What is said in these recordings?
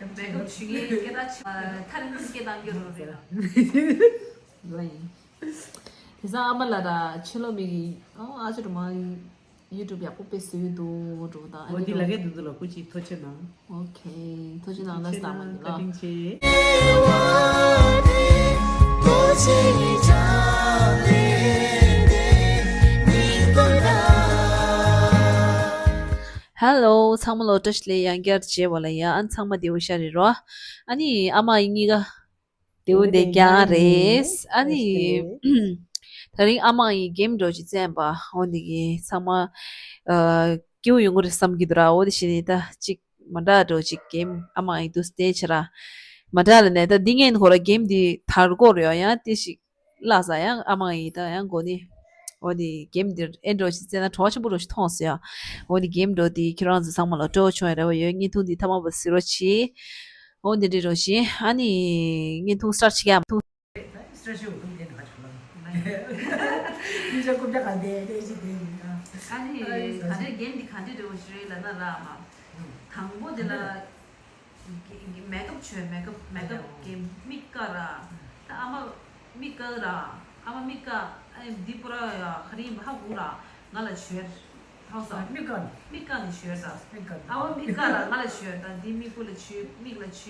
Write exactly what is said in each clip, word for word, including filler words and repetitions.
མེག་ཨབ་བྱེད་མཁན་སྐད་གྲགས་ཆེ་བ་ཐ་རིང་སྐད་བཏང་རྒྱུ་རོ་རེད་ལ། ལ་ཡིན། དེང་སང་ཨ་མ་ལགས་དང་ཕྱི་ལོགས་མི་གིས་ཨོ་ཨ་ཅོ་རུ་མ་ཡུ་ཊུབ་ཡག་པོ་དཔེ་བཟོས་ཡོད་འདུག་འགྲོ་དང་ཨ་འོ་ཅོ་འདི་ལ་རུ་གས་འདུག་འདུག་ལ་སྐུ་མཁྱེན་ཐུགས་རྗེ་གནང་། ཨོ་ཁེ། ཐུགས་རྗེ་གནང་། ལགས་སོ། བཀའ་དྲིན་ཆེ། ཧེ་ལོ། ཚང་མ་ལོ་བཀྲ་ཤིས་བདེ་ལེགས། ཡང་བསྐྱར་མཇལ་བ་ལ་ཡ། ཨ་ནི་ཚང་མ་བདེ་པོ་ཤ་རེད་རོ། ཨ་ནི་ཨ་མ་ཡིན་གཉིས་ཀ་བདེ་པོ་བདེ་རྐྱང་རེད། ཨ་ནི་ད་རིང་ཨ་མ་ཡིས་གེམ་འདྲ་ཅིག་བཙལ་བ། འོ་འདི་གི་ཚང་མ་ཨ་སྐྱིད་པོ་ཡོང་གི་རེད་བསམ་གྱི་འདུག་ར། འོ་དེ་བྱས་ནས་ད་ཅིག་མ་འདྲ་འདྲ་ཅིག་གེམ་ཨ་མ་ཡིས་འདུག་སྟེ་བྱས་ར། མ་འདྲ་ལ་ནས་ད་འདི་ངན་ཁོ་ར་གེམ་འདི་དར་གོ་རེད་ཡ། ཡང་དེ་ཞིག་བརླག་ས་ཡང་ཨ་མ་ཡིས་ད་ཡང་གོ་ནི། འོ་དེ་གེམ་འདིར་ཨེ་འདྲ་ཞིག་བཙལ་ན་བྲོ་བ་ཆེན་པོ་འདྲ་ཞིག་མཐོང་སོང་ཡ། འོ་དེ་གེམ་འདྲ་དེ་ཁྱེད་རང་ཚོ་ཚང་མ་ལ་སྤྲོ་བོ་བྱུང་ཡ་རེ་བ་ཡོད། བརྙན་ཐུང་འདི་མཐའ་མ་བར་གཟིགས་རོགས་གྱིས། འོ་འདི་འདྲ་རོ་ཞིག་ཨ་ནི་བརྙན་ཐུང་སི་ཊར་ཊི་བྱེད་ཀྱི་ཡ། སི་ཊར་ཊི་བྱེད་དགོས་འདུག་དེ་ནི་ཁ་ཆུ་ལ། ཡིན་ཤ་རྐུབ་བཀྱག་ག་འདས་དེ་ཞིག་དེ་ཡིན་ཨ། ཨ་ནི་ག་འདྲ་གེམ་འདི་ག་འདྲ་འདྲ་བོ་ཞིག་རེད་ལབ་ན་ར་ཨ་མ། དང་པོ་དེ་ལ། མེག་ཨབ་བྱོས། མེག་ཨབ། མེག་ཨབ་གི་མིག་དཀར་ར། ད་ཨ་མ་མིག་དཀར་ར། ཨ་མ་མིག་དཀར། ཨ་འདི་པུ་ར་ཡ་ག་རེ་ཡིན་པ་ཧ་གོ་ར། ང་ལ་བྱོས། ཧ་གོ་སོང་། མིག་དཀར་ནི། མིག་དཀར་ནི་བྱོས་ད། མིག་དཀར་ནི། ཨ་མ་མིག་དཀར་ར་ང་ལ་བྱོས་ད། འདི་མིག་པུ་ལ་བྱོས། མིག་ལ་བྱོས།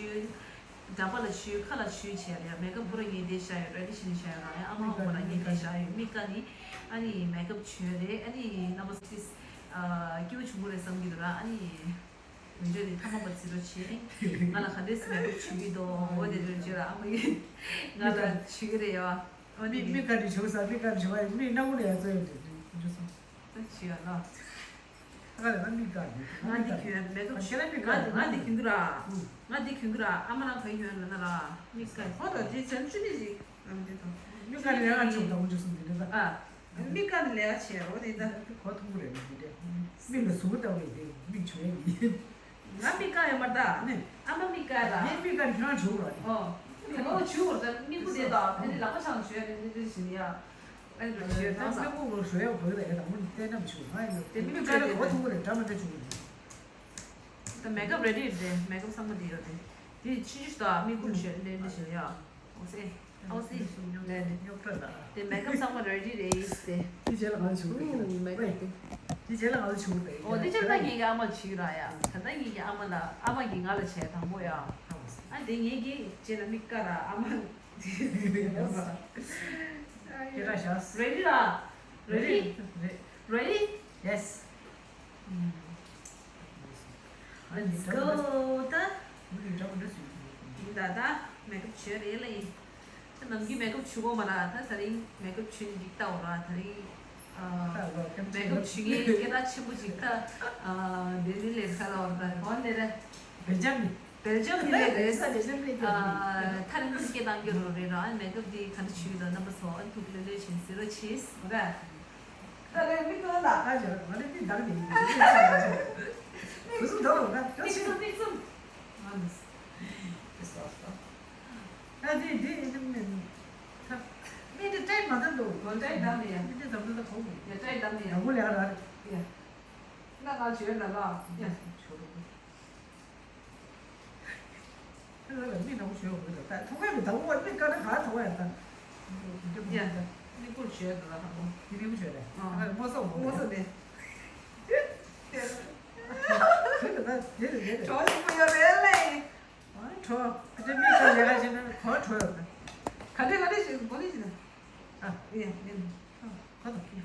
འགྲམ་པ་ལ་བྱོས། ཁ་ལ་བྱོས་བྱས་ཡ། མེག་ཨབ་པུ་ར་ངས་འདི་བཞག་ཡོད་ར། འདི་བྱས་ནས་བཞག་ཡོད་ར། ཨ་མ་ཧ་གོ་ར་ངས་འདི་བཞག་ཡོད། མིག་དཀར་ནི། ཨ་ནི་མེག་ཨབ་བྱོས་རེད། ཨ་ནི་རྣམ་པ་ཚོ་ཨ་སྐྱིད་པོ་བྱུང་གི་རེད་བསམ་གྱི་འདུག་ར། ཨ་ནི། བི་ཌི་ཡོ་འདི་མཐའ་མ་བར་གཟིགས་རོགས་བྱེད། ང་ལ་ག་འདྲས་སེ་མེག་ཨབ་བྱེད་ཀྱི་འདུག་འོ་དེ་འདྲ་བྱས་ལ་ཨ་མ་གིས་ང་ལ་བྱེད་ཀྱི་རེད་ཡ། འོ་དེ་མིག་དཀར་དེ་བྱུག་ས། མིག་དཀར་བྱུག་པ་ཡིན། མིག་སྣ་ཁུང་ལ་ཡ་ཚོ་ཡོད་དེ་འཇུ་སོང་། ད་བྱེད་ཡ་ལ། ད་ག་ལ་ད་མིག་དཀར་དེ། ང་འདི་གྱོན་མེག་ཨབ་ཁྱེད་རང་མིག་དཀར་ང་ང་འདི་གྱོན་གི་ར། ང་འདི་གྱོན་གི་ར། ཨ་མ་རང་ག་གྱོན་ལབ་ན་ར། མིག་དཀར་ཧོ་ད་དེ་བྱམས་ཆུ་ནས་ཞིག་ཨ་མ་དེ་དང་། མིག་དཀར་ལས་ཀ་བྱུང་དང་འཇུ་སོང་དེ་འདྲ་ད། ཨ། མིག་དཀར་ནི་ལས་ཀ་བྱེད་འོ་དེ་ད། གོ་ཐུབ་ཀྱི་རེད། མི་དེ་མིག་ལ་ཟུག་ལྟ་བུ་དེ་མིག་བྱུག་ཡས་ཡིན། ང་མིག་དཀར་ཡོད་མ་རེད་ད། ཨ་མ་མིག་དཀར་ར། ངའི་མིག་དཀར་ཁྱོད་རང་བྱུག་ར། ཨོ། ཁྱོད་རང་བྱུག་ར། ད་མིག་པོ་དེ་དང་དེ་ནི་ལག་པ་འཆང་བྱོས་རེད། འདི་འདི་བྱིན་ཡ། ཨ་ནི་བྱོས་ད་ས། མིག་པོ་རོ་བྱོས་ཡ་གོ་ཡ་ད་ཡ་དང་པོ་ནི་བལྟས་ན་མི་བྱུག་ང་ཡིན་ནོ་དེ་མིག་དཀར་གོ་ཐུབ་ཀྱི་རེད། འདྲ་མི་འདྲ་བྱུག་གི་རེད། ད་མེག་ཨབ་རེ་ཌི་རེད། མེག་ཨབ་ཚང་མ་འདི་ཡོད་དེ། དེ་ཕྱིན་ཆད་ད་མིག་པོ་བྱོས་འདི་འདི་བྱོས་ཡ། ཨོ་སེ། ཨོ་སེ། ལེ་ལེ། དེ་མེག་ཨབ་ཚང་མ་རེ་ཌི་རེད་ཟེར། དེ་རྗེས་ལ་ང་ཚོ་བྱུག་གི་རེད། མེག་ཨབ་དེ། དེ་རྗེས་ལ་ང་ཚོ་བྱུག་གི་རེད། ཨོ་དེ་ད་ལྟ་ངེད་ཀྱི་ཨ་མ་བྱུག་ར་ཡ། ད་ལྟ་ངེད་ཀྱི་ཨ་མ་ལ་ཨ་མ་གིས་ང་ལ་བྱས་དང་པོ་ཡ། ཨ་དེ་ངེད་ཀྱི་རྗེས་ལ་མིག་དཀར་ར་ཨ་མ། ཁྱེད་རང་བཞག་རེ་ཌི་ར། རེ་ཌི། རེ་ཌི། ཡེ་སི། Let's go ད། ད་ད་མེག་ཨབ་བྱོས་རེད་ལ་ཡིན། ད་ནམ་རྒྱུན་མེག་ཨབ་བྱུག་གོ་མ་ར། ད་ད་རིང་མེག་ཨབ་བྱུག་ནི་འཇིག་ལྟ་བ་ར། ད་རིང་ཨ་མེག་ཨབ་བྱུག་ངེས་སྐད་གྲགས་ཆེན་པོ་ཅིག་ད་ཨ་ལྡི་ལི་ལས་ཁ་ལ་བར་ད་གོ་ནས་ར། བེལ་ཇམ་ནི། བེལ་ཇམ་ནི་ལས་རེད། ཨ་ཐ་རིང་སྐད་བཏང་རྒྱུ་རོ་རེད་ར། ཨ་མེག་ཨབ་འདི་ག་འདྲ་བྱུག་ད་རྣམ་པ་ཚོ་ཨ་ཐུག་ལེ་ལེ་བྱིན་ཟེར་རོ་ཆིས་འོ་ར། ད་རེ་མིག་ཏོ་ལ། ད་ཅི་ང་ནི་མིག་འདང་ནས་ཡིན། མིག་ཙུམ་འདང་ལ་ད་ཅི། མིག་ཙུམ་མིག་ཙུམ། ང་ནི། ད་དེ་དེ་ཨེ་དམ་ནས་ད། མིག་དེ་ཏྲེ་མ་ད་འདུག་ང་ཏྲེ་འདང་ནས་ཡ། མིག་དེ་འདང་ད་ད་གོ་མོ། ཡ་ཏྲེ་འདང་ནས་ཡ། ཡ་མོ་ལས་ཀ་ར། ཡ། ན་ང་བྱོས་ན་ལ། ཡ། ཆོག་གི། ཁྱོད་ལ་མིག་ནག་པོ་ཞོ་དགོས་རེད་ད། ཐོག་ཁའི་མི་དག་པོ་བ་མིག་དཀར་ན་ག་ཐོག་ཡ་ད། ཡ། མིག་པོ་ཞོ་ད་ལ་དང་པོ། མིག་པོ་ཞོ་རེད། ཨ། ངོ་སོ་ངོ་སོ་ངོ་སོ་ནས། ཁྱོད་ད་དེ་རེད་དེ་རེད། གྲོགས་ཞིག་པོ་ཡོད་རེད་ལེ། ཨ་གྲོགས། ཁྱོད་མིག་དཀར་ལས་ཀ་བྱེད་ན་ག་གྲོགས་ཡོད་ད། ག་འདྲས་ག་འདྲས་ཞིག་གོ་ནི་ཞིག་ད། ཨ། ཡ་ཡ། ཁ་ཐོག་ཁྱི།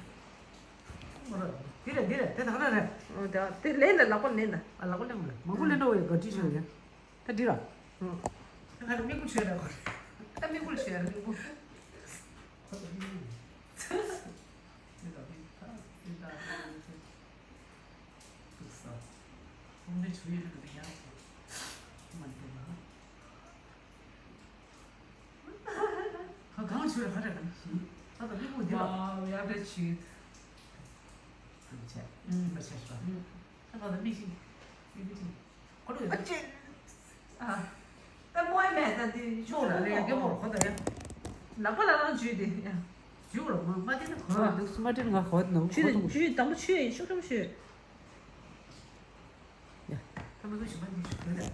འདི་རེད་འདི་རེད། དེ་དག་རེད་རེད། ཨོ་དེ་དེ་ལེན་ད་ལག་པ་ལེན་ད། ཨ་ལག་པ་ལེན་མ་རེད། མང་པོ་ལེན་འགྲོ་བའི་ག་དྲི་ཆོད་ཡ། ད་འདི་ར། ད་ག་རེ་མིག་པོ་ཆོད་ར་གོ། ད་མིག་པོ་ཆོད་ར་མིག་པོ། ཁོ་ད་མིག་པོ། འདི་ད་མིག་ད་འདི་ད་འདི་ད། འདུག་ས། ཁོང་ནས་ཆུ་ཡི་རིགས་ཡང་མ་འདུག་ན། ཁ་གང་ཆུ་རེ་ཁ་རེ་གང་ཞིག་ད་ལྟ་མིག་པོ་འདི་ལ། ཝའོ་ཡག་པོ་ཆུ། ཐུགས་ཆེ། ཨུམ། མ་ཆེ་ཤོ། ཨུམ། ད་ལྟ་མིག་ཤིང་། མིག་པོ་ཤིང་། ཁོ་ལོ་ཡོད། ཨ་ཅེ། ཨ། ད་མོའི་མེད་ད་འདི་ཤོག་ལ་ལས་རྒན་མོར་ཁོ་ད་ཡ། ལག་པ་ལ་རང་འཇུས་ཏེ་ཡ། འཇུས་ལ་མ་མ་དེ་ནི་ཁོ། འདུག་སུ་མ་དྲན་ང་ཁོ་ནོ་ཁོ་ཐུག་ཤི། འཇུས་དང་པོ་ཆུ་ཡིན་ཤོག་ཤོག་ཤོག་ཡ། ད་མི་དགོས་ཞིག་མ་འདི་ཞིག་དགོས་རེད།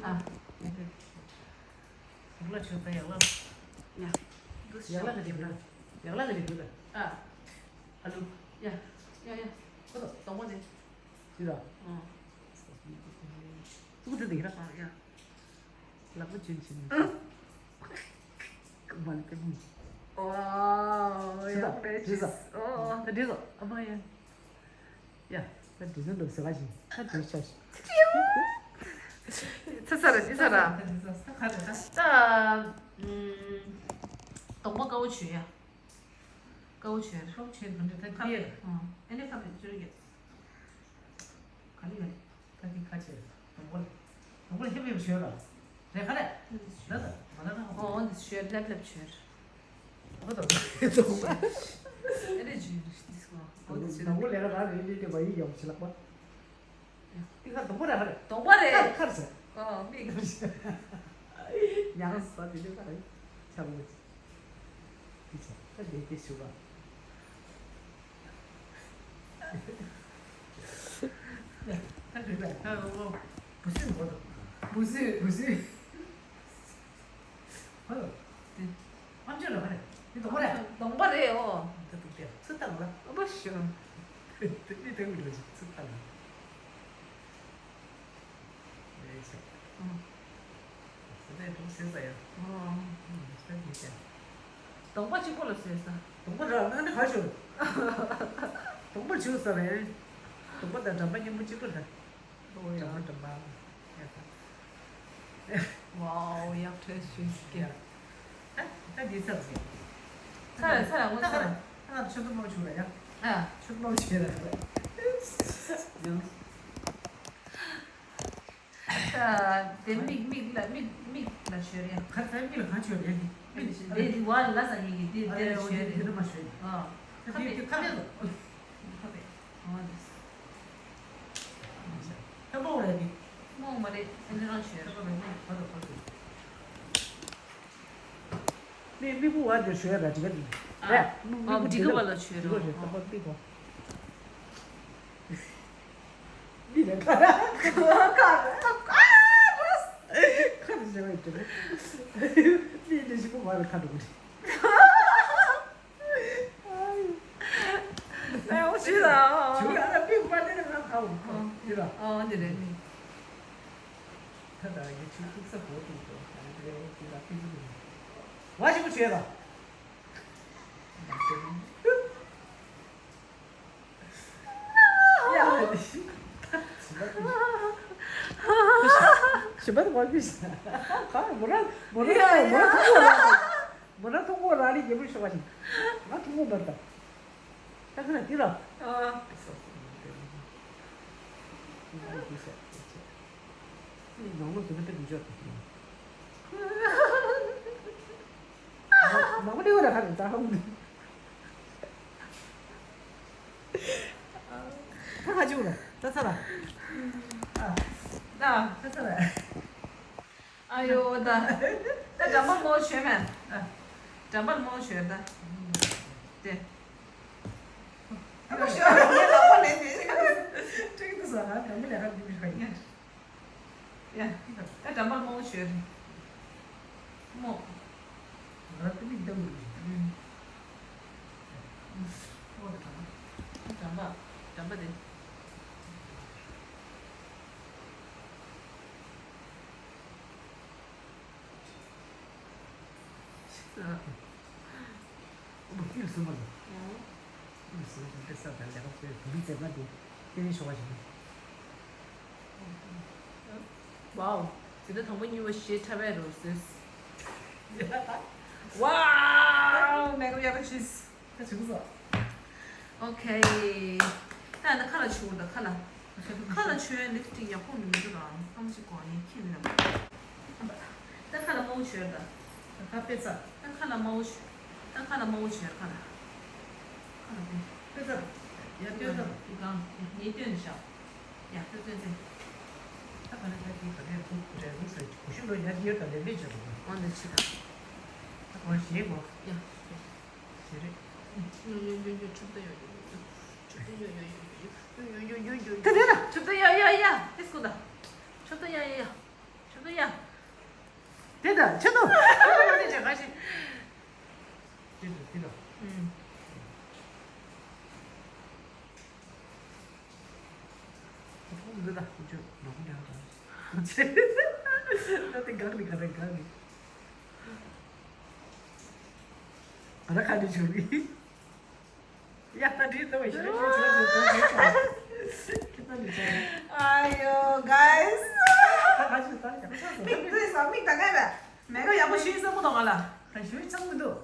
ཨ། ལ་ཆོས་ད་ཡག་ལ། ཡ། འདི་ཡག་ལ་ག་ཅིག་འདུག་ཡག་ལ་ག་ཅིག་འདུག་ཨ། ཨ་ལུ། ཡ། ཡ་ཡ། ཁོ་ཐོ་གདོང་པ་དེ། ཅི་ར། ཨ། ཏུ་ཏུ་དེ་ར། ཨ་ཡ། ལག་པ་ཅུན་ཅུན། ཨ། མ་ལ་ཏེ་མུ། ཨོ། ཅི་ད། ཡག་པོ་ཅི་ད། ཨོ། ད་འདི་ཟོ། ཨ་མ་ཡ། ཡ། ད་འདི་ཟོ་འདུག་ཟེར་བ་ཞིག་ད་འདི་ཆ་ཞིག་ཚ་ཚ་ར་འདི་ཚ་ར། ད་འདི་ཟོ་ད་ག་རེ་ད། ད། ཨམ། གདོང་པ་དཀར་པོ་བྱོས་ཡ། དཀར་པོ་བྱོས། དཀར་པོ་བྱོས་འདི་འདྲ་ད་ཁ་འདི། ཨ། ཨ་ནི་ཁ་བེ་བཅོས་ཡ། ག་ལེ་ག་ལེ། ད་འདི་ཁ་ཕྱེ། དང་པོ་ལ། དང་པོ་ལ་ཧེབ་ཧེབ་བྱོས་ར། རེ་ཁ་རེ། ད་ད་མ་ད་ད། ཨོ་འདི་བྱོས་ལེབ་ལེབ་བྱོས། ཨོ་ད། ཨེ་རེ་ཇུ་འདི་སོ། ཨོ་འདི་བྱོས། དང་པོ་ལས་ཀ་ར་རེ་རེ་དེ་བ་ཡི་ཡོང་ཆི་ལག་པ། འདི་ཁ་དང་པོ་རེ་ཁ་རེ། དང་པོ་རེ། ཁ་རེ་ཟེར། ཨོ་མིག་ཉང་ས་དེ་དེ་ཁ་རེ། ཆ་མོ། དེ་ཆ་ད་དེ་དེ་ཞུ་བ། ད་དེ་ད་ད་ཨོ། བུ་སུས་གོ་ད། བུ་སུས། བུ་སུས། ཧོ། དེ། ཨམ་ཅོག་ལ་ཧ་རེ། དེ་དང་པོ་རེ། གདོང་པ་རེ་ཨོ། ད་དུ་དེ་ཚུར་བཏང་ལ། ཨོ་བ་ཤོ། དེ་དེ་དེ་མི་འགྲོ་ཅིག་ཚུར་བཏང་ལ། རེད་ཤག་ཨ། ཟེར་ཏེ་འདུག་ཟེར་ས་ཡ། ཨ། ཨ་ཟེར་ཏེ་ཀྱང་། གདོང་པ་གཅིག་པོ་ལ་ཟེར་ས། གདོང་པ་ར་ང་ནི་ག་ཞོར། གདོང་པ་བྱུག་ས་རེད། གདོང་པ་དང་འགྲམ་པ་མཉམ་པོ་གཅིག་པ་རེད། ཨོ་ཡ། འགྲམ་པ་འགྲམ་པ། ཡ་ད། ཝའོ་ཡག་ཐོས་ཞུས་ཀྱི། ད་ད་འདི་ཚར་ཟིན། ཚར་ཚར་ངོ་ཚར། ད་ད་ཆོས་ཐུབ་མ་བྱུང་ར་ཡ། ཨ། ཆོས་ཐུབ་མ་བྱུང་ར་ཡ། ད་དེ་མིག་མིག་ལ་མིག་མིག་ལ་ཆོས་རེད། ག་ཚར་མིག་ལ་གང་ཆོས་རེད། མིག་དེ་དེ་བ་ལ་ལ་ས་ཡིན་གྱི་དེ་དེ་ལ་ཆོས་རེད། དེ་མ་ཆོས། ཨ། ཁ་པེ་ཁ་པེ་ལ། ཁ་པེ། ཨ། ད་མོ་རེད་དེ། མོ་མ་རེད། ཨ་ནི་རང་ཆོས་རེད། ཁ་པེ་མོ་ཁ་པེ་ཁ་པེ། མི་མི་བུ་བ་དེ་ཞུ་ཡ་ར་འགྲིག་ག་འདུག་ཨ། རེད། མི་ཨ་མི་འགྲིག་ག་བ་ལ་ཆོས་རེད། རེད། ཨ། ད་པ་པི་གོ། མི་ལ་ཁ་ར། ཁ་ར། ཁ་ར་ཞེས་པ་ཡིན་དྲན། མི་ལ་ཞིག་པོ་བ་ལ་ཁ་འགྲོ་གི་རེད། ཨ་ཡོ་ཞུ་ད། ཞུ་ཡ་ལ་པི་པ་དེ་ལ་ཁ་འོ་ཁ་འོ་དེ་ལ། ཨ་འདི་རེད་མི། ད་ད་ཡི་ཆུ་ཐིག་ས་གོ་ཐུག་ཏོ། ཨ་འདི་རེད་འོ་དེ་ལ་པི་ཟུ་གི། བ་ཞིག་པོ་བྱས་ད། ཞིམ་པ་དང་བ་ཀུ་ཞིག་ག་མོ་ར་མོ་ར་མོ་ར་ཐུག་གོ་ར་མོ་ར་ཐུག་གོ་ར་ལི་རྒྱལ་པོ་ཤོག་པ་ཞིག་ང་ཐུག་གོ་མ་ར་ད་ད་ཁ་ན་དེ་ར། ནང་ལོགས་སུ་ནི་དཔེ་མི་འབྱོར། ནང་པ་ལེའུ་ར་ཁ་ནས་ད་ཧ་གོ་ད་ཁ་ཅུག་ལ་ད་ཚ་ལ་ཨ་ད་ད་ཚ་ལ། ཨ་ཡོ་ད་ད་འགྲམ་པ་མོ་བྱོས་མེད། ཨ་འགྲམ་པ་མོ་བྱོས་ད་དེ། ཨ་མ་ཤོ་ངའི་ལག་པ་ལེན་ནས། ཀྲིག་ཏུ་ཟ་ཧ་འགྲམ་པ་ལས་ཧ་འདི་མི་ཧ་ཡ། ཡ། ད་འགྲམ་པ་མོ་བྱོས་རེད། མོ། ང་ཏི་མིག་ཏང་གི་རེད། ཨུམ། ཨོ་ད་འགྲམ་པ། འགྲམ་པ་འགྲམ་པ་དེ། ཨ། ཨོ་ཧྥིལ་སུ་མ་ལ། ཨོ། ཧྥིལ་སུ་མ་ལ་དེ་ས་ད་ལས་ཀ་བྱེད་བུ་རི་ཙེ་མ་དེ་དེ་ནས་ཤོག་པ་ཞིག་ཝའོ། ཇི་ལྟར་དང་པོ་གཉིས་པ་ཞེས་འཁྲབ་པའི་རོ་སོས། ཝའོ། མེག་ཨབ་ཡག་པོ་བྱས། ད་བྱུང་སོ། ཨོ་ཁེ། ད་ཡང་ན་ཁ་ལ་བྱུག་ད་ཁ་ལ། ཁ་ལ་བྱུག་ཡ་ལིབ་སི་ཊིག་ཡག་པོ་མི་འདུག་ར། ཨ་མ་ཅིག་གོ་ཡིན་ཁྱེད་ནི་ལ། ད་ཁ་ལ་མོ་བྱོས་ད། ད་ཁ་པེ་ཚ། ད་ཁ་ལ་མོ་བྱོས། ད་ཁ་ལ་མོ་བྱོས་ཁ་ལ། ཁ་ལ་པེ། པེ་ཚ། ཡ་པེ་ཚ། ཡི་གང་ངས་སྟོན་བཞག་ཡ་ད་སྟོན་ཚེ། ད་ག་ནས་ད་དེ་ག་ནས་ཁུག་རེ་རུ་ཟེར་གོ་ཤུ་ལོ་ཡ་ཡོད་ད་ལེ་མེད་ཅེས་དང་། ཨོ་འདི་ཕྱི་ད། ད་གོ་ཞེས་གོ། ཡ། ཞེས་རེད། ཡོ་ཡོ་ཡོ་ཡོ་ཆུབ་ད་ཡོ་ཡོ་ཡོ། ཆུབ་ད་ཡོ་ཡོ་ཡོ་ཡོ། ད་དེ་ད། ཆུབ་ད་ཡ་ཡ་ཡ། ཨེ་སྐུ་ད། ཆུབ་ད་ཡ་ཡ་ཡ། ཆུབ་ད་ཡ། ཆེ་ནོ། ཆེ་ནོ་ཆེ་ཆེ་ཁ་ཤས། ཆེ་ནོ་ཆེ་ནོ། ཨུམ། ཁོང་འདི་ད་ཁོང་ཆོ་ནོར་ཁོང་འདྲ་ཧ་ད། ད་དེ་གང་རེད་གང་རེད་གང་རེད། ང་ར་ཁ་འདི་ཆུ་གི། ཡ་ད་འདི་ད་བ་ཤི་རེ་ཤི་ཤི་ཤི་ཤི་ཤི། ཁྱི་ད་འདི་ཆ། ཨ་ཡོ་guys། ད་ག་ཤི་ད་ཡ་ཤ་སོ། མིག་ཏུ་ས་མིག་ད་ག་ར། མེ་ཀ་ཡག་པོ་ཤི་ས་མོ་ད་ག་ལ། ད་ཤི་ཚང་མི་འདུག་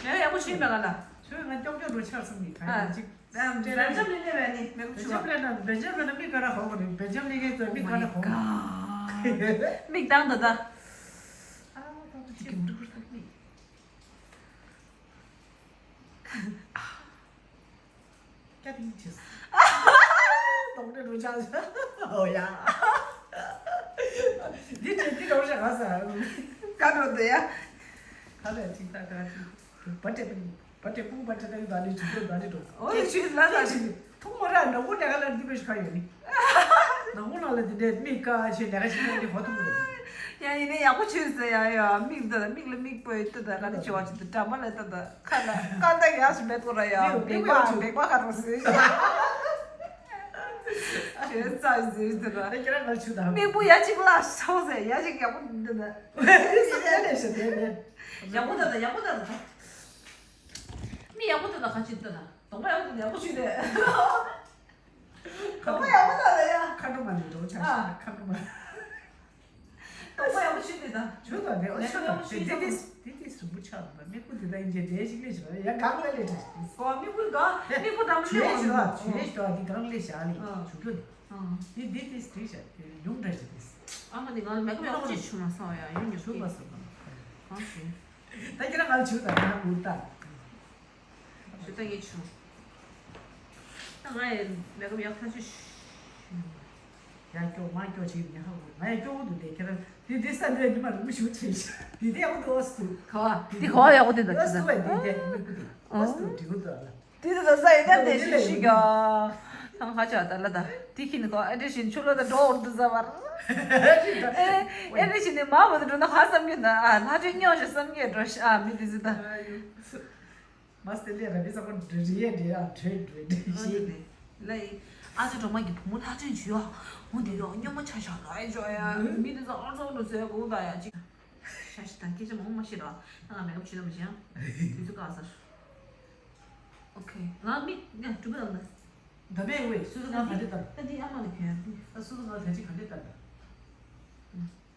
མེ་ཀ་ཡག་པོ་ཤི་མེ་ཀ་ལ། ཤི་ང་ཀྱོག་ཀྱོག་འགྲོ་ཆར་སོང་གི་ད་ཡ་ཅིག་བེལ་ཇམ་ལི་ནས་བས་ནི་མེ་ཀ་ཆུ་བ། བེལ་ཇམ་ལི་ན་བེལ་ཇམ་ལི་ན་མིག་ག་ར་ཧོ་ག་རེད། བེལ་ཇམ་ལི་ངའི་ཚོ་མིག་ག་ར་ཧོ། མིག་ཏང་ད་ད། ཨ་ད་ད་ཤི་འདུག་ས་མིག་སྐྱ་ཐིང་ཆེ། གདོང་འདྲེ་རུ་ཆགས། ཨོ་ཡ། འདི་འདྲེ་འདི་རུ་ཆགས་ས། ཀ་འགྲོ་འདི་ཡ། ཁ་ལ་ཅིག་ད་ཀ་ཅིག་བ་ཏྲེ་པུ་བ་ཏྲེ་པུ་བ་ཏྲེ་ད་ཡི་ད་ནི་ཆུ་ཚོད་ད་ནི་འགྲོ། ཨོ་ཡ་ཆུ་ལ་ད་ཆུ། ཐུང་མོ་ར་ནག་པོ་ནས་ག་ལ་འདི་བེ་ཤ་ཡོད་ནི། ནག་པོ་ནང་ལ་འདི་འདྲའི་མིག་ཀ་ཆེ་ནས་ག་ཞིག་ནས་འདི་ཧོ་ཐུང་མོ་རེད། ཡ་ཡིན་ནའི་ཡག་པོ་ཆུ་ཟེར་ཡ་ཡ་མིག་འདི་ལ་མིག་ལ་མིག་པོ་ཡོད་ད་ག་ནི་ཆུ་བ་ཆུ་ད་འདྲ་མ་ལ་ད་ད། ཁ་ལ་ཁ་ད་ཡག་ཞིག་མེད་དོ་ར་ཡ། མིག་བེག་པ་བེག་པ་ཁ་རོ་ཟེར། ཁྱེད་ཚ་ཟེར་དེ་ད། ད་ཁྱེད་རང་ང་ཆུ་ད། མིག་པོ་ཡ་གཅིག་ལ་ཤོག་ཟེར་ཡ་གཅིག་ཡག་པོ་འདི་ན། ཡ་ལས་ཤ་དེ་ནས། ཡག་པོ་ད་ད་ཡག་པོ་ད་ད། མིག་ཡག་པོ་ད་ད་ཁ་ཆུ་ད་ད། གདོང་པ་ཡག་པོ་ད་ད་ཡག་པོ་ཆུ་ད། གདོང་པ་ཡག་པོ་ད་ད་ཡ། ཁ་འགྲོ་མ་ནས་འགྲོ་ཆ་ཤ་ཁ་འགྲོ་མ། དོགས་པ་ཡག་པོ་ཞིག་འདུག་ད། ཇོ་དང་ནས་ཨོ་ཤོ་དང་དེ་དེ་དེ་དེ་རིང་པོ་ཆགས་འདུག་མིག་པོ་དེ་དག་ཡིན་གྱི་དེ་ཞིག་ལས་ཞིག་ཡ་གང་ལས་ལས་དྲག་ཞིག་ཨོ་མིག་པོ་ག་མིག་པོ་དང་ཇོ་ལས་ཞིག་ལ་ཇོ་ལས་ཞིག་ལ་དེ་གང་ལས་བཞག་ལས་ཨ་ཇོ་ཇོ་དེ་ཨ་དེ་དེ་དེ་དེ་ཞག་དེ་ཡུམ་འདྲ་ཞིག་དེ། ཨ་མ་དེ་གང་ལས་མེ་ཀབ་ཡག་པོ་ཅིག་བྱུང་མ་སོང་ཡ་ཡུམ་ཉོ་ཇོ་གི་མ་སོང་གང་ཞིག་ད་ཁྱེད་རང་ང་ཇོ་དང་ང་གུར་ད། ཞུ་ད་ངས་ཆུང་། ད་ང་ཡི་མེ་ཀབ་ཡག་ཐག་ཆོད་ཞུ། ཡ་སྐྱོ་མ་སྐྱོ་ཆེ་ཉ་ཧ་གོ་ང་ཡ་སྐྱོ་བོ་འདུག་དེ་ཁྱེད་རང་དེ་དེ་ས་འདི་ཉི་མ་རིང་པོ་ཞུ་ཆེ་ཤག་དེ་དེ་ཡག་པོ་འདུག་ཨོ་སུ། ག་བ་དེ་ག་བ་ཡག་པོ་དེ་འདུག་ཨོ་སུ་བ་དེ་དེ་མི་ཀུ་དེ་ཨོ་སུ་འགྲིག་གི་འདུག་ཨ་ལ། དེ་དེ་ད་ས་ཡི་ད་དེ་ཞིག་ཞིག་ག་ཐང་ཧ་ཅག་ད་ལ་ད་དེ་ཁྱི་ནི་ག་ཨེ་འདྲེ་བཞིན་ཆུ་ལོ་ད་འགྲོ་འོར་འདུག་ཟ་བར། ཨེ་ཨེ་འདྲེ་བཞིན་ནི་མ་བ་ད་འགྲོ་ན་ཧ་བསམ་གྱི་ན་ཨ་ལྷ་ཆོས་སྙོག་ཞིག་བསམ་གྱི་འགྲོ་ཤ་ཨ་མི་དེ་ཟི་ད། མ་སྟེ་ལས་ར་བི་ས་ཁོ་འདྲི་རི་ཡ་འདྲི་ཡ་འདྲི་འདྲི་འདྲི་ཞེས། ལ་ཡི་ཨ་ཅོ་གྲོགས་མ་གི་བུ་མོ་ལྷ་ཆོས་འཇུ་ཡ། འོ་དེ་ཡོ་སྙོ་མོ་ཆ་ཤ་ལ་ཡི་ཇོ་ཡ་མི་དེ་ཚོ་ཨར་ཚོགས་ལོ་ཟེར་གོ་ད་ཡ་ཅིག་ཤ་ཤི་ད་སྐད་ཆ་མང་མ་ཤི་ར་ད་ང་མེ་ཀབ་ཆུ་ན་མི་ཤང་དུས་ཚོད་བཀག་ཟེར། ཨོ་ཁེ་ང་མི་ང་གྲུ་པ་ལ་ད་མེད་ཝེ་སུ་སུ་ང་ག་འདྲི་ད་ད་འདི་ཨ་མ་ལ་ཁྱོད་ད་སུ་སུ་ང་ག་འདྲི་ག་འདྲི་ད་ད་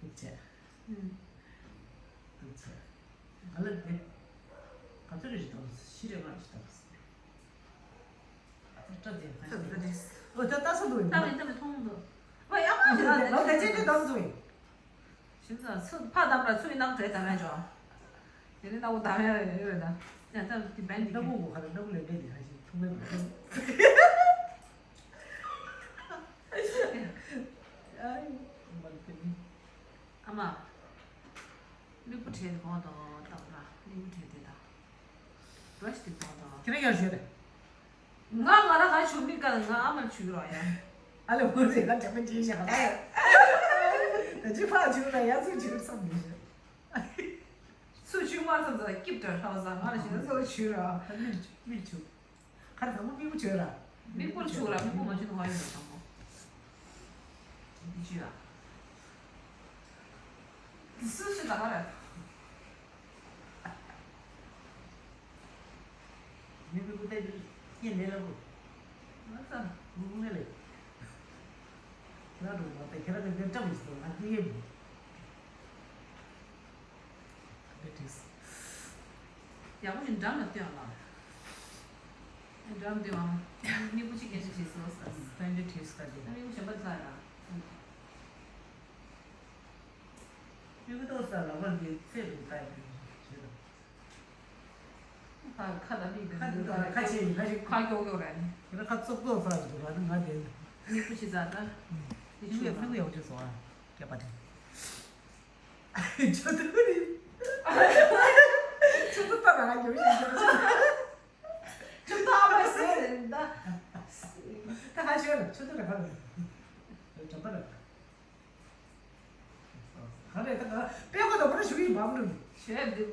ཨུ་ཅེ་ཨུ་ཨུ་ཅེ། ང་ལ་དེ། ག་ཚོད་རེ་ཞིག་བཏང་སོང་ཤི་རེ་མ་རེ་ཞིག་བཏང་སོང་། ཨ་ཚོད་སྐྲ་དེ་ཚོད་ཚོད་རེད། ཨོ་ད་ལྟ་སོང་འདུག་ལྟ་མི་ལྟ་མི་མཐོང་འདུག་ཨོ་ཡག་པོ་ཞིག་ལ་ལ་ད་ཅི་ཅི་བཏང་སོང་། ཞིམ་ཚ་ཚུ་ཕ་དམ་ལ་ཚུ་ཡི་ནང་བྲེ་དམ་ཡ་ཇོ། དེ་ནི་ནག་པོ་དམ་ཡ་ཡོད་རེད་ད། ཡ་ད་དེ་བན་དེ་ནག་པོ་གོ་ཁ་རེད་ནག་པོ་ལས་འདྲེ་དེ་ཁ་ཞིག་ཐུག་མེད་པ། ཨ་མ། གླིང་བུ་བྲེས་ཏེ་གོང་དང་བཏང་ར་གླིང་བུ་བྲེས་ཏེ་ད། བྲེས་ཏེ་གོང་དང་། ཁྱེད་རང་ཡར་ཞུས་རེད། ང་ང་ར་ང་ཆུ་མི་དཀར་ང་ཨ་མར་ཆུ་རོ་ཡ། ཨ་ལེ་འོ་རེད་ང་དྲན་པ་བརྗེད་བཞག་ད། ད་ཅི་ཕར་ཆུ་ན་ཡ་ཚུར་ཆུ་བསམ་མི་ཤེས། ཚུར་ཆུ་མར་བསམ་ཚར་སྐྱིབས་དྲག་ཧྲ་བ་ཟ་ང་ལ་ཞེ་ན་ཚུར་ཆུ་རོ། ད་མིར་ཆུ་མིར་ཆུ། ཁར་དང་པོ་མིག་པོ་ཆོས་ར། མིག་པོ་ཆུ་ར་མིག་པོ་མ་ཆུ་ནི་ཧ་ཡོད་ར་དང་པོ། འདི་ཆུ་ཡ། སུ་ཞིག་ད་ག་ར། མིག་པོ་ཏེ་སྐྱེ་ལེ་ལ་པོ། ང་ཚ་མིག་པོ་མེ་ལེ། ང་འགྲོ་མ་ཏེ་ཁྱེད་རང་གི་འདིར་བཀྲམ་ཡིན་སོང་ང་ཏི་ཡེ་མི། ད་འདི་བྲིས། ཡག་པོ་ཞིག་འགྲམ་ལ་སྟོན་ལ། འགྲམ་སྟོན་ཨ། མིག་པོ་གཅིག་སྐད་ཆ་བྱེད་སོང་ས། ད་འདི་བྲིས་ད་འདི། ད་མིག་པོ་གཞན་པ་ཚ་ཡ། མིག་པོ་ཏོག་ས་ལ་བར་འདི་ཚེ་རུ་ལྟ་ཡ་བྱེད་དང་། ཁ་ཁ་ལ་མིག་ཁ་འདི་ཁ་ཆེ་ཡིན་ཁ་ཆེ། ཁ་ཀྱོག་ཀྱོག་རེད། ཁྱེད་ཁ་ཙོག་ཙོག་ས་རུ་ར་ནི་ང་དེ། མིག་པོ་ཆེ་ས་ད། འདི་ཆུ་ཡ་ཕྲུ་གུ་ཡག་པོ་བྱས་སོང་ཨ། སྐྱ་པ་དེ། ཆུ་ཚོད་ཀུན་ནི། ཆུ་ཚོད་ལྟ་ན་ང་ཡོང་ཞིག་ཆུ་ཚོད། ཆུ་ཚོད་ཨ་མ་ཟེར་ད། ད་ཧ་ཤོད་ལ་ཆུ་ཚོད་ར་ཁ་ལ། དྲན་པ་ར། རེད། ད་ག་པད་ཁོ་དང་པོ་ར་ཞུ་གི་ཡིན་པ་མ་འགྲོ་ནི། ཞེས་འདི།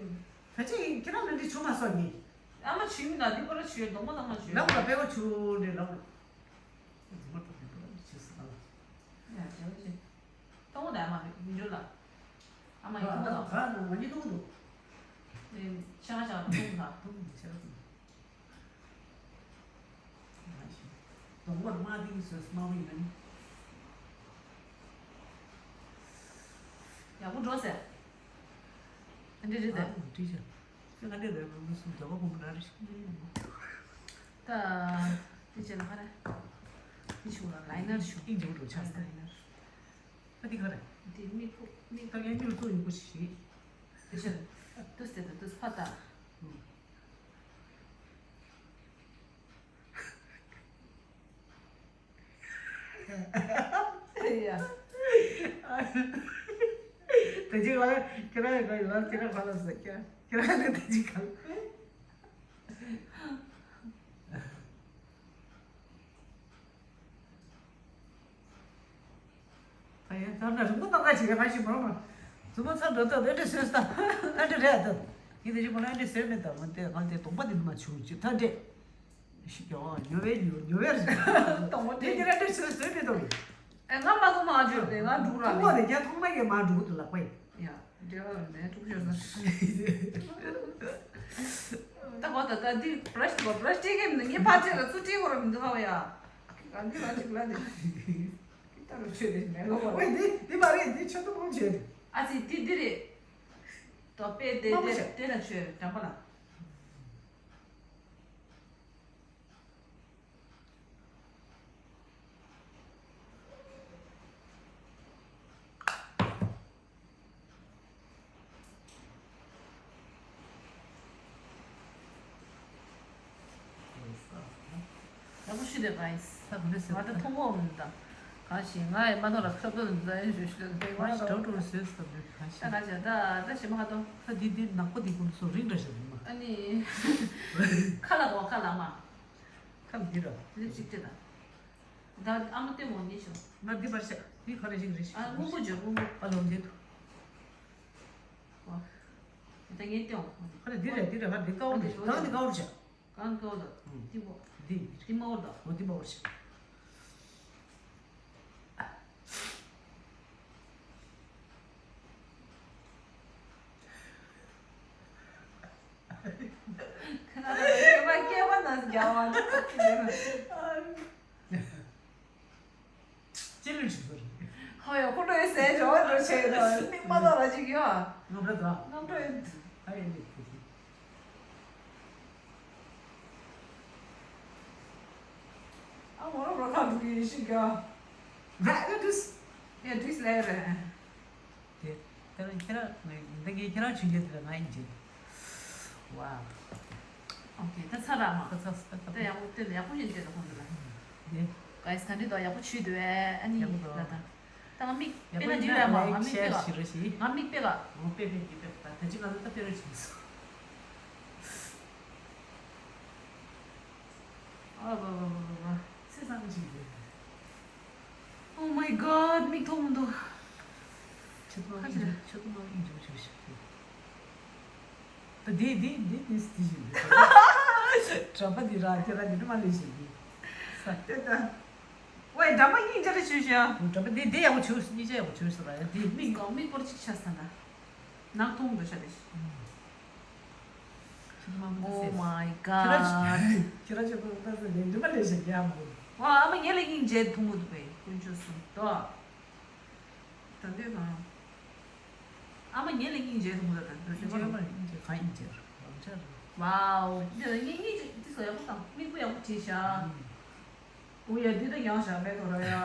ད་ཅི་ཡིན་ཁྱེད་རང་ལ་འདི་ཆུ་མ་སོགས་ནི། ཨ་མ་ཆུ་མི་ན་འདི་པོ་ར་ཆུ་གདོང་པོ་ནང་ན་ཆུ། ལབ་ལ་པད་ཁོ་ཆུ་འདྲེ་ལབ་ལ། ང་ཏོ་འདི་པོ་ར་ཆུ་སོགས་ལ། ཡ་ཇོ་ཇི། གཏོང་བ་དང་ཨ་མ་མི་འཇུ་ལ། ཨ་མ་ཡིན་གཏོང་བ། ད་ང་གཉིས་གཏོང་འདུག་ཤང་ཤང་གཏོང་ད། གཏོང་འདུག་ཤར་གཏོང་། གདོང་པར་དམར་ཏིང་བཟོས་སྨྲ་བ་ཡིན་ན་ནི། ཡག་པོ་འགྲོ་ཟེར། ཨ་འདྲི་རེད་དེ། ཨ་འདྲི་བྱ། ཁྱོད་ང་འདྲི་རེད་མི་སུ་དོ་ག་བུམ་ར་རེ་ཞིག་ད། དེ་བྱས་ན་ཧ་རེ། དེ་ཞུ་ལ་ལའི་ནར་ཞུ། ཨིན་ཇི་བུ་འགྲོ་ཆགས་ལའི་ནར། ད་འདི་ག་རེ། འདི་མིག་ཕུག་མིག་ད་ངའི་མིག་ཚོ་ཡོང་པོ་ཞིག་དེ་བྱས་ན། ཏུས་དེ་ད་ཏུས་ཕ་ད། ཡ། ད་ཅིག་ལ་ཁྱེད་རང་གི་ལ་ཁྱེད་རང་ཁ་ལ་ཟེར་ཀྱང་ཁྱེད་རང་གི་ད་ཅིག་ག་ལ། ད་ཡང་ད་ན་རིང་པོ་ཏག་ཏག་བྱེད་ཀྱི་ཕ་ཤི་མ་མ། རྫུན་མ་ཚར་འགྲོ་ཐབས་ཨེ་འདྲ་བཟོས་ས་ཨེ་འདྲ་རེད་ད། ཡིན་ད་ཅིག་པོ་ན་ཨེ་འདྲ་བཟོས་མེད་ད་ང་དེ་ང་དེ་གདོང་པ་དེ་མ་བྱུང་ཅིག་ད་འདྲས། ཞིག་ཀྱང་ཉོ་བའི་ཉོ་ཉོ་བའི་རེད། གཏོང་བ་དེ་དེ་ར་དེ་ཚོས་བཟོས་མི་འདུག་ཨེ་ང་མ་གཏོང་མ་བརྗོད་དེ་ང་འགྲུག་ར་གཏོང་བ་དེ་རྒྱ་ཐོག་མ་གི་མ་འགྲུག་དུ་ལག་པ་ཡིན། ཡ་འབྲེལ་བ་ནས་འགྲུག་བརྗོད་ས། ད་གོ་ད་ད་འདི་བྷ་ར་ཤི་དེ་བྷ་ར་ཤི་སྤྲད་མཁན་མི་འདུག་ངས་ཕར་སྤྲད་ལ་ཚུར་སྤྲད་དགོས་ར་མི་འདུག་ཧ་བ་ཡ། གང་གི་ལ་ཅིག་ལ་དེ། ད་རུ་ཆོས་དེ་མེད་གོ་བ། ཨོ་འདི་འདི་མ་རེད་འདི་ཆོས་ཐུབ་མོ་བརྗོད། ཨ་ཙི་འདི་འདི་རེད། དོ་པེ་དེ་དེ་དེ་ལ་ཆོས་དྲན་པ་ལ། ཡག་པོ་ཞུ་དེ་guys། ད་ག་འདྲ་ཟེར་ང་ད་མཐོང་གོ་མི་འདུག་གང་ཞིག་ང་ཡི་མ་ཐོག་ལ་ཁ་བཏོན་འཛའ་ཡོད་ཞུ་ཞུ་དེ་ང་ཞིག་གྲོགས་གྲོགས་ཟེར་ཟེར་དེ་གང་ཞིག་ད་ག་ཞག་ད་ད་ཞིག་མ་ཧ་ཏོ། ད་འདི་འདི་ནག་པོ་འདི་ཀུན་སོ་རིང་འདྲ་ཞིག་རེད་མ། ཨ་ནི། ཁ་ལ་གོ་ཁ་ལ་མ། ཁམས་འདི་ར། ལིབ་སི་ཊིག་དེ་དང་། ད་ཨ་མ་ལྟད་མོ་ཉེ་ཆོ། ང་འདི་པར་ཤ། འདི་ག་རེ་ཞིག་རེད་ཤི། ཨ་སྔོན་པོ་ཇོ་སྔོན་པོ། ཨ་ལོ་འདི་དུ། ཝ། ད་ངས་ལྟད་མོ། ཁ་རེ་འདི་རེད་འདི་རེད་ཁ་འདི་ཀའོ་རེད་ད་འདི་ཀའོ་རེད། གང་ཀའོ་ད། འདི་པོ། འདི། འདི་མ་འོར་ད། འོ་འདི་མ་འོར་ཤ། ཁ་ན་ཁ་ན་སྐྱེ་བ་སྐྱེ་བ་ན་རྒྱལ་བ་ན། ཅི་ལུས་ཞིག་ཟེར། ཧོ་ཡོ་ཁོ་ལོས་ཟས་འཇོག་འགྲོ་བྱས་ན་མིག་མ་ལོག་ལ་ཅིག་ཡོད། ངོ་འཕྲོད་དོ། ངོ་འཕྲོད། ཨ་ཡེ་ནི་ཁུ་ཁུ། ཨ་ངོ་རོ་རོ་ཁ་འདུག་ཡིན་ཤིག་ག་ད་ཨེ་དུས། ཨེ་དུས་ལས་རེད། དེ། ད་ཁྱེད་རང་ངས་འདི་གའི་ཁྱེད་རང་ཆུང་ཆུང་དེ་ལ་ང་ཡིན་ཅིག་ཝའོ། ཨོ་ཁེ་ད་ཚར་ར་མ། ད་ཚར་ད་ད་ད་ཡག་པོ་སྟོན་ཡག་པོ་ཞིག་སྟོན་ད་ཁོང་ཚོ་ལ། དེ། གའི་སི་ད་འདི་དོ་ཡག་པོ་བྱུས་འདུག་ཨ་ནི་ཡག་པོ་འདུག་ད་ད། ད་ང་མིག་དཔེར་ན་འདི་ར་མ་ང་མིག་དཔེ་ག་ང་མིག་དཔེ་ག་ངོ་དཔེ་དཔེ་ཀྱི་དཔེ་ད་ད་ཅི་ང་ཚོ་ད་དཔེ་ར་བྱུས་སོ། ཨ་བ་བ་བ་བ་བ། སེ་སང་ཅིག་རེད། Oh my god མིག་མཐོང་མི་འདུག་ཆུ་ཐོག་ཨིན་ཇུ་ཆུ་ཐོག་ཨིན་ཇུ་ཆུ་ཤི། ད་དེ་དེ་དེ་དེ་སི་ཏི་ཞིག་རེད། གྲྭ་པ་འདི་ར་ཁྱེད་ར་འདི་མ་ལས་ཞིག་འདི། ས་དེ་ད། ཝེ་འདྲ་མ་སྙིང་རྗེ་རེ་ཆུ་ཤ། གྲྭ་པ་འདི་འདི་ཡག་པོ་ཆུ་སྙིང་རྗེ་ཡག་པོ་ཆུ་ཤ་ར་ཡ་འདི་མིག་གོ་མིག་པོར་ཅིག་ཆ་ས་ད། ནག་ཐུང་འདྲ་ཤ་རེ། Oh my god ཁྱེད་རང་ཁྱེད་རང་ཆོས་པ་ལྟ་ས་ནས་འདི་མ་ལས་ཤ་རྒྱ་མོ། ཝ་ཨ་མ་ངེད་ལ་སྙིང་རྗེ་ཐུང་མོ་འདུག་པས་དཀོན་མཆོག་གསུམ་དོ། ད་འདོད་དང་། ཨ་མ་ངེད་ལ་སྙིང་རྗེ་ཐུང་མོ་ད་ད་འདོད་ཤ་མ་སྙིང་རྗེ་གང་སྙིང་རྗེ་རང་ཆ་རེད། ཝའོ། འདི་ལ་སྙིང་རྗེ་འདི་ཚོ་ཡག་པོ་དང་མིག་པོ་ཡག་པོ་བྲིས་ཤག་འུ་ཡ་འདི་ད་ཡང་ཞག་མེད་དོ་ར་ཡ།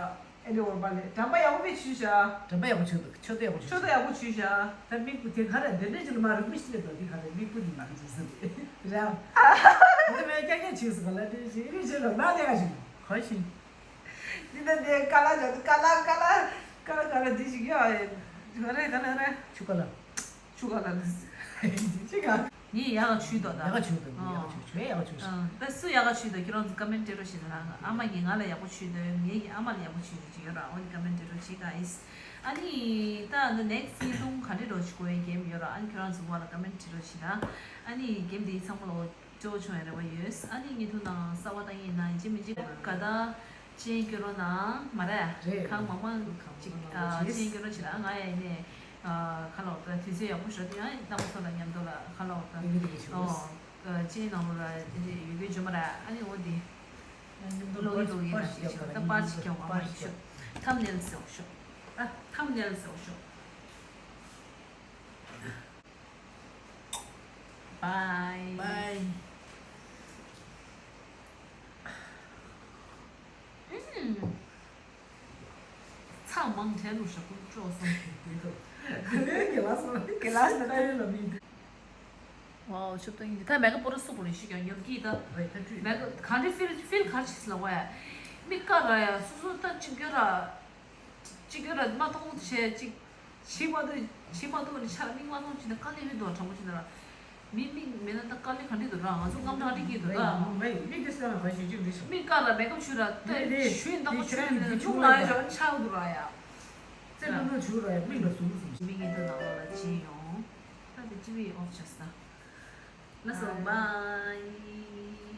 ཨེ་འདི་འོར་པ་ལས་དྲན་པ་ཡག་པོ་བྱུས་ཤག་དྲན་པ་ཡག་པོ་བྱུས་འདུག་ཆོས་དེ་ཡག་པོ་བྱུས་ཆོས་དེ་ཡག་པོ་བྱུས་ཤག་ད་མིག་པོ་དེ་ག་རེ་འདི་འདྲ་ཅིག་ལ་མ་རིག་མི་ཤེས་དོ་དེ་ག་རེ་མིག་པོ་འདི་མ་རིག་ཅིག་ཟེར་རེད། འདི་མ་ཀྱག་ཀྱག་བྱས་སོང་ལ་འདི་ཞིག་རིག་བྱས་ལ་མ་ལས་ཀ་ཞིག་ག་ཞིག་འདི་ད་འདི་ཀ་ལ་ཇ་འདི་ཀ་ལ་ཀ་ལ་ཀ་ལ་ཀ་ལ་འདི་ཞིག་ཡ་ག་རེ་ག་ལ་རེ་ཆུ་ཀ་ལ། ཆུ་ཀ་ལ་ལུས། ཅི་ག་ངས་ཡག་ག་ཆུ་དོ་ད། ཡག་ག་ཆུ་དོ་ངས་ཡག་ག་ཆུ་ཆུ་ཡག་ག་ཆུ་ཤ། ཨ། ད་སུ་ཡག་ག་ཆུ་དོ་ཁྱེད་རང་ཚོ་ཀ་མེན་ཊི་སྤྲད་རོགས་བྱེད་དང་། ཨ་མ་གིས་ང་ལ་ཡག་པོ་ཆུ་དོ་ངས་ཀྱིས་ཨ་མ་ལ་ཡག་པོ་ཆུ་དོ་ཅིག་ཡོད་ར། འོ་ནི་ཀ་མེན་ཊི་སྤྲད་རོགས་བྱེད་ག་ཨིས། ཨ་ནི་ད་འདི་ནེག་སི་བརྙན་ཐུང་ག་འདྲ་རོ་ཞིག་དགོས་ཡའི་གེམ་ཡོད་ར། ཨ་ནི་ཁྱོད་རང་ཚོ་བ་ལ་ཀོ་མེན་ཊི་བྲིས་རོགས་ཞིག་དང་། ཨ་ནི་གེམ་འདི་ཚང་མ་ལོ་སྤྲོ་བོ་བྱུང་ཡ་རེ་བ་ཡོད། ཨ་ནི་བརྙན་ཐུང་ནང་གསར་པ་ལྟ་ཡིན་ན་ཡིན་གཅིག་མིན་གཅིག་ག་ད་ཅན་སྐྱོ་རོ་ན་མ་རེད། རེད། གང་མང་མང་ཅིག་ཨ་ཅན་སྐྱོ་རོ་བྱེད་ཨ་ང་ཡ་ཡིན་ནས་ཨ་ཁ་ལོག་ད་དུས་ཚོད་ཡག་པོ་ཞོ་དུས་ཡང་ཏམ་སོ་ལ་མཉམ་དུ་ལ་ཁ་ལོག་ད་ཨོ་ཅན་ནང་ལོ་ལ་དེ་འདྲ་ཡོད་རྒྱུ་བརྗོད་མ་རེད། ཨ་ནི་འོ་དེ་ལོག་གི་འདུག་ཡིན་ན་ཅིག་ཞོ་ད་པར་ཅིག་ཀྱང་བ་མ་ཞོ་ཐམ་ནེལ་སོགས་ཞོ་ཨ་ཐམ་ནེལ་སོགས་ཞོ། Bye. Bye. ཚང་མང་གྲལ་ལུ་ཞབས་བྲོ་སོང་། དེ་དོ། དེ་ལས་དགེ་ལགས་སོང་། དགེ་ལགས་སོང་། ཀ་ཡོད་ལ་མི་འདུག་ཝའོ་ཆུབ་ཏོ་ཡིན་ད་མེ་ཀ་པོ་ར་སུ་པོ་རེ་ཤི་ཀྱང་ཉོབ་ཀྱི་ད། ཝའི་ད་ཁྲུས། མེ་ཀ་ག་འདྲ་ཕིལ་ཕིལ་ག་ཆི་ལ་ཝའི། མི་ཀ་ར་ཡ་སུ་སུ་ད་གཅིག་གྱུར་ར། གཅིག་གྱུར་ར་མ་མཐོང་བྱས་གཅིག་ཕྱི་མ་དུ་ཕྱི་མ་དུ་ནི་ཆར་མིག་མ་མཐོང་ཅི་ན་དཀའ་ལས་ཡོད་དོ་དྲང་པོ་ཅི་ན་ར། མི་མིག་མེད་ན་ད་དཀའ་ལས་ག་འདྲི་འདུག་ར། ང་ཚོ་རྔམ་དྲག་འདྲི་གི་འདུག་ད། མིག་དེ་སེམས་ལ་ག་ཞིག་ཅིག་འདྲི་ཤོག་མིག་ཀ་ལ་མེ་ཀབ་ཆུ་ར་ཏེ་ཞུས་འདང་པོ་ཆུ་ར་ནི་ལུག་ལ་ཡོད་ཆགས་འདུག་ར་ཡ། ཙེ་ལུག་ལུག་ཆུ་ར་ཡ་མིག་ལ་ཟུམ་ཟུམ། མིག་གི་འདི་ནང་ལོགས་ལ་བྱིན་ཡོང་། ད་དེ་ཅི་བི་ཨོབ་བྱས་ས། ལགས་སོ། བའི།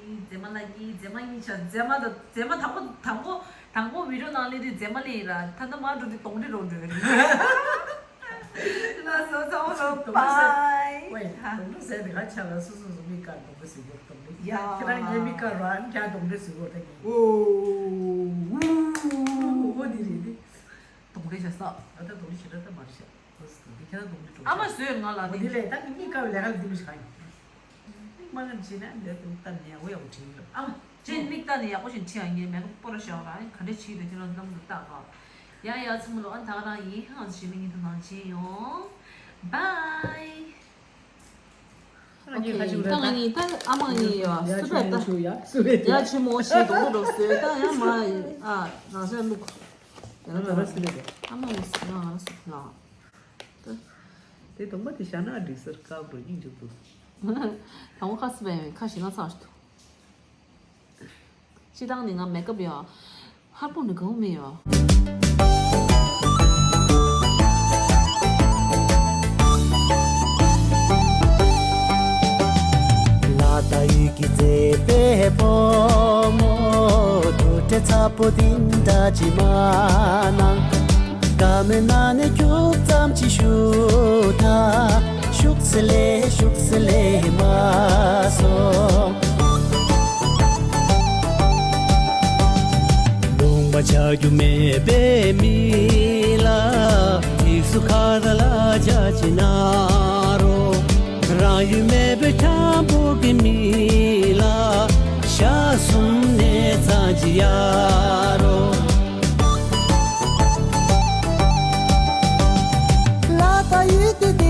མཛེས་མ་ལགས་ཀྱིས་མཛེས་མ་གཉིས་ཆ་མཛེས་མ་དང་མཛེས་མ་དང་པོ་དང་པོ་དང་པོ་བི་ཌིའོ་ནང་སླེབས་དུས་མཛེས་མ་སླེབས་ཡིན་ར། ད་ལྟ་མར་འགྲོ་དུས་གདོང་འདྲེ་རོ་འགྲོ་གི་རེད། ལགས་སོ་ཚང་མ་ལོ་བའི། ཝེ་གདོང་འདྲེ་ཟེར་དེ་ག་ཆ་ལ་སོ་སོ་སོ་མིག་ཀ་གདོང་འདྲེ་ཟེར་གྱི་རེད་གདོང་འདྲེ། ཡ། ཁྱེད་རང་ངའི་མིག་ཀ་ར་ཨ་ནི་ཁྱེད་གདོང་འདྲེ་ཟེར་གྱི་རེད་ད་ངས། ཨོ་འོ་འདི་རེད་དེ། གདོང་འདྲེ་བྱས་ས། ཨ་ད་གདོང་འདྲེ་བྱེད་ར་ད་མ་རེད་ཤག་ཨ་མ་བཟོས་ང་ལ་འོ་དེ་ལས་ད་ངའི་མིག་ཀ་བའི་ལས་ཀ་འདི་མི་ཞིག་ག་ཡིན། མིག་མ་ངན་བྱེད་ན་འདི་ལྟ་ནས་ཡག་པོ་ཡག་པོ་བྲིས་ཡོད། ཨ་མ་ཅན་མིག་ལྟ་ནས་ཡག་པོ་ཞིག་བྲིས་ཡ་ངས་མེ་ཀབ་པོ་ར་ཤོག་ར་ག་འདྲས་བྱེད་ཀྱི་འདུག་ཁྱེད་རང་གནམ་དུ་ལྟ་ག་ཡ་ཡ་ཚང་མ་ལོ་ཨ་ད་ག་རང་ཡིན་ཧང་ཞེ་མི་ངན་དུ་ནང་བྱེད་ཡོང་། བའི། ཨོ་ཁེ། ད་ང་གཉིས་ད་ཨ་མ་གཉིས་ཡོད་སུ་བས་ད། ཡ་ཆུ་མོ་ཞེས་དོག་པོ་འགྲོ་སོས་ད་ཡ་མ་ཨ་རང་ཤ་བླུག་ཡ་ན་ད་ར་སུ་རེད། ཨ་མ་ཡིས་ང་ར་སུ་ལ། ད། དེ་དོང་པ་དེ་བཞག་ན་འགྲིག་ཟེར་དཀར་པོ་སྙིང་རྗེ་འདུག་དང་པོ་ཁ་སི་བས་ཁ་ཞེ་ན་ཚགས་ཤིག་འདུག་སྤྱི་བཏང་ནི་ང་མེ་ཀབ་ཡོད། ཧར་པོ་ནི་གང་མི་ཡོད། ལ་ད་ཡུལ་གྱི་མཛེས་པའི་བུ་མོ་དུར་ཁྲོད་ཚ་པོ་འདི་འདྲ་ཅིག་མ་གནང་། ཀ་མེད་ན་ནས་ཁྱུག་ཙམ་ཅིག་བཞུགས་ད། བཞུགས་སེ་ལེ་བཞུགས་སེ་ལེ་མ་སོང་། ལུང་པ་ཆགས་རྒྱུ་མེད་པའི་མི་ལ། ཡིག་གཟུགས་ཁ་བརྡ་ལ་བྱ་ཅི་ན་རོ། རང་ཡུལ་མེད་པའི་འཁྱམ་པོ་གི་མི་ལ། ཞག་གསུམ་ནས་ཚང་ཅི་ཡ་རོ། ལ་ད་ཡུལ་དེ་དེ།